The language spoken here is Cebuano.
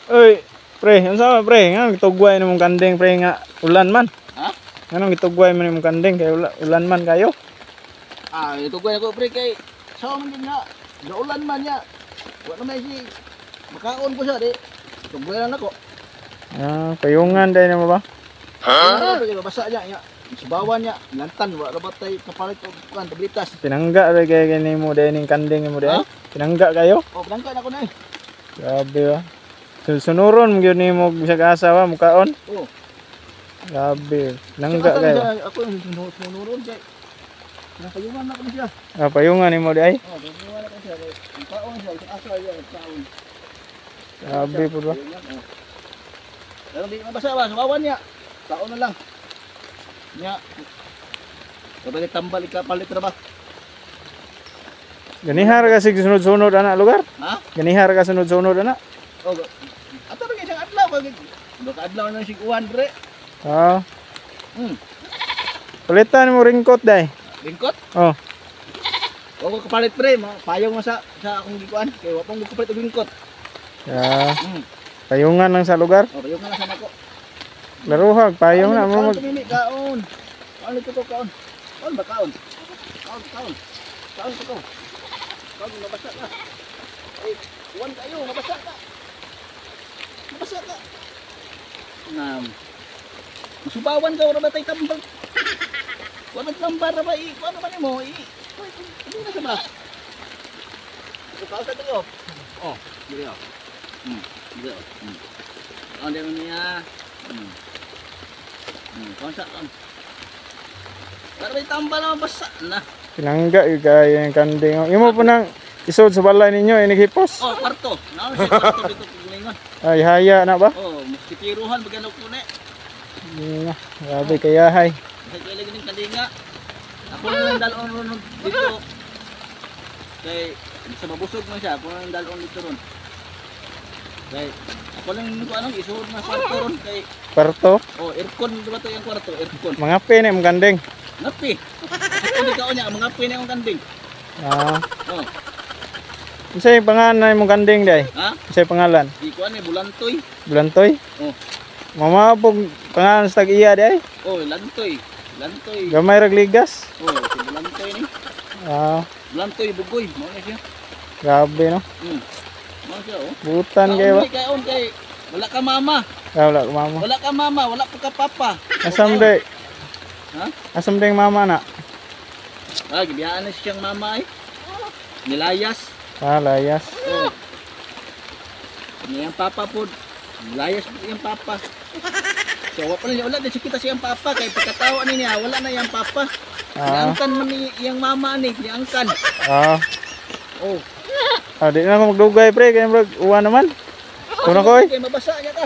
Oy, pre, unsa man, pre? Nga gitugway nimong kanding, pre, nga ulan man. Ha? Nganong gitugway man nimong kanding kay ulan man kayo? Ah, ito ko ako, pre, kay sa man din nga naulan man niya. Wa na may si makaon ko siya di. Tugway lang ako. Ah, payungan dai nimo ba? Ha? Kay mabasa niya niya. Subawan niya, lantan wa ra batay kapalit og kuan tablitas. Pinangga ra kay kay nimo dai ning kanding nimo dai. Ha? Pinangga kayo? Oh, pinangga na ko na eh. Grabe ba. Sunuron mo gyud nimo bisag asa ba mukaon. Oh. Grabe, pinangga Asa kayo. siya, ako yung sunuron kay Napayungan na ko na siya. Ah, payungan nimo dai. Oh, payungan na ko siya. Ang kaon siya, isang asa siya, ang kaon. Grabe pud ba. Payungan, oh. Pero di mabasa ba, subawan niya. Kaon na lang. Niya. Kapag tambal ikapalit ra ba? Ganihar ka sig sunod-sunod ana lugar. Ha? Ganihar ka sunod-sunod ana. Oh, ato ra isang adlaw kag baka adlaw na sig uwan dre. Ah, Palitan mo ringkot dai. Lingkot. Oh, Wa ko kapalit, pre, payong mo sa akong gikuan kay wa pong kapalit og lingkot. Ah, payungan lang sa lugar. Oh, payong na sa nako. Laruhag, payong na mo Kaon mag tumimi, kaon. Kaon ito ko kaon. Kaon ba kaon? Kaon kaon. Kaon ko ko. Kaon, mabasa ka. Ay, uwan kayo, mabasa ka. Mabasa ka. Na masubawan ka ora ba tay tambal. Wa man tambal ra ba i, kuan ba nimo i. Hindi na sa ba? Ikaw sa tayo. Oh, dili oh. Dili oh. Kaon din niya. Kaon sa kaon. Para may tambal na mabasa na. Pinangga yung kayo yung kanding. Imo po nang isod sa balay ninyo, inighipos. Oh, kwarto. Naon siya kwarto dito kulingon. Ay, haya na ba? Oh, maskitiruhan bagan og kune. Nga, grabe kayahay. Kasi kaya lagi ning kalinga. Ako na lang dalon ron dito. Kay sa mabusog man siya, ako na lang dalon dito ron. Kay ako lang ko anong isuod na kwarto ron kay Parto, oh, aircon di ba to yung kwarto, aircon. mga pin yung kanding. Ngapi. Ako di kaon niya, mga pin yung kanding. Ah, Oh, unsa yung pangalan imong kanding day? Ha? Unsa yung pangalan? Di ko ani bulantoy. Bulantoy? Oh. Mamabog pangalan sa tag-iya day. Oh, lantoy. Lantoy. Gamay rag ligas. Oh, si bulantoy ni. Ah, Bulantoy bugoy, mao na siya. grabe no. Mao siya oh. Butan kayo ba? Kaon kaon kay wala ka mama. Ah, wala ko mama. Wala ka mama, wala pa ka papa. Asam day? Ha? Asam day mama na? Ah, gibiyaan na siyang mama eh. Nilayas. Ah, layas. Oh. Niyang papa po. Nilayas po iyang papa. So, wala pa na niya. Wala na siya kita siyang papa. Kay pagkatawa ni niya, wala na iyang papa. Ah, Niangkan man ni iyang mama ni. Niangkan. ah. Oh. Ah, di na ako magdugay, pre, kaya murag uwan naman. Kuna ko eh. Kay mabasa niya ka.